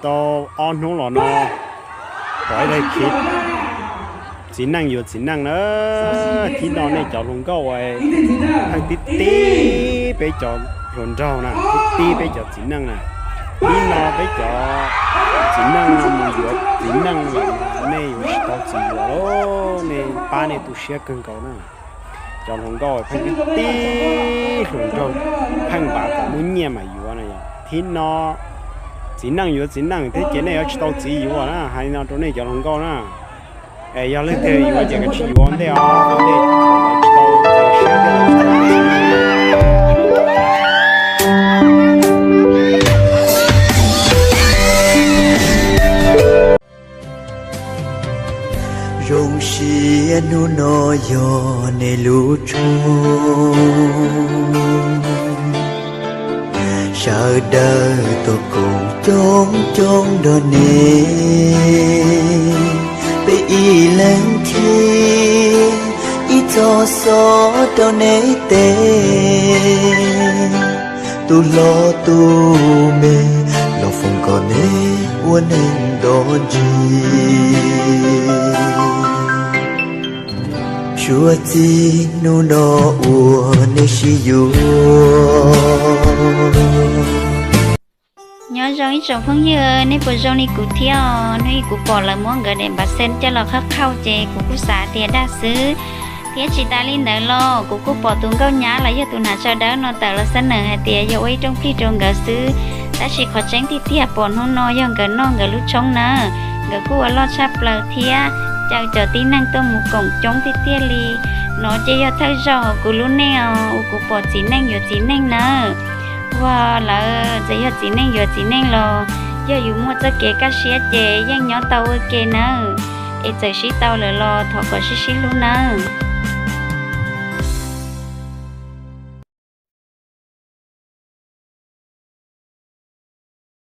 tau ob hnub los no pom ib daig khiv txiv neej yuav txiv neej na. Thib no nej cov hluas nkauj pheej tib tib peb cov hluas nraug na, tib tib peb cov txiv neej na. Thib no peb cov txiv neej no mus yuav txiv neej lawm no nej yuav tsis tau txiv yuav lauj, nej pab nej tu siab kawg nkaus na. Cov hluas nkauj pheej tib tib hluas nraug pheej npav kom muaj nyiaj mas yuav na yom. Thib no txiv neej yuav txiv neej thiab ces nej yuav tsis tau txiv yuav na, hais li no rau nej cov hluas nkauj na. Es yog leej twg yuav ces kav tsij yuav ntej os, ntej tsis tau txiv siab thiab los tsis tau txiv neej. Zoo siab hnub no yog nej lub tshoob, sawv daws tuaj koom coob coob nrog nej, peb ib leeg thiab ib txoj xov rau nej tes, tus hlob tus me los foom kom nej ua neej nto ntsis. Suav txij hnub no uas nej sib yuav. Nyob zoo ib tsoom phooj ywg, nej puas zoo li kuv thiab os? Hnub ib kuv pom lawv muab nkawd daim npav xeeb coj los qhab qhauj ces kuv kuj xav tias dag xwb. Thiab tsis tas li ntawd los kuv kuj pom tus nkauj nyab los yog tus hnav tsawv dawb no tawm los xab nawm hais tias yog ua ib rooj plig rau nkawd xwb, tab sis qhov tseeb tiag tiag pom hnub no yog nkawd noj nkawd lub tshoob na. Nkawd kuj ua loj tshaj plaws thiab caw cov tib neeg tuaj mus koom coob tiag tiag li. No ces yog thawj zaug hauv kuv lub neej os uas kuv pom txiv neej yuav txiv neej nawb. Ua lawv txawm yog txiv neej yuav txiv neej los yog yus muaj txoj kev kaj siab ces yeej nyob tau ua ke nawb. Es txawm sib tau lawm los thov kom sib sib hlub nawb.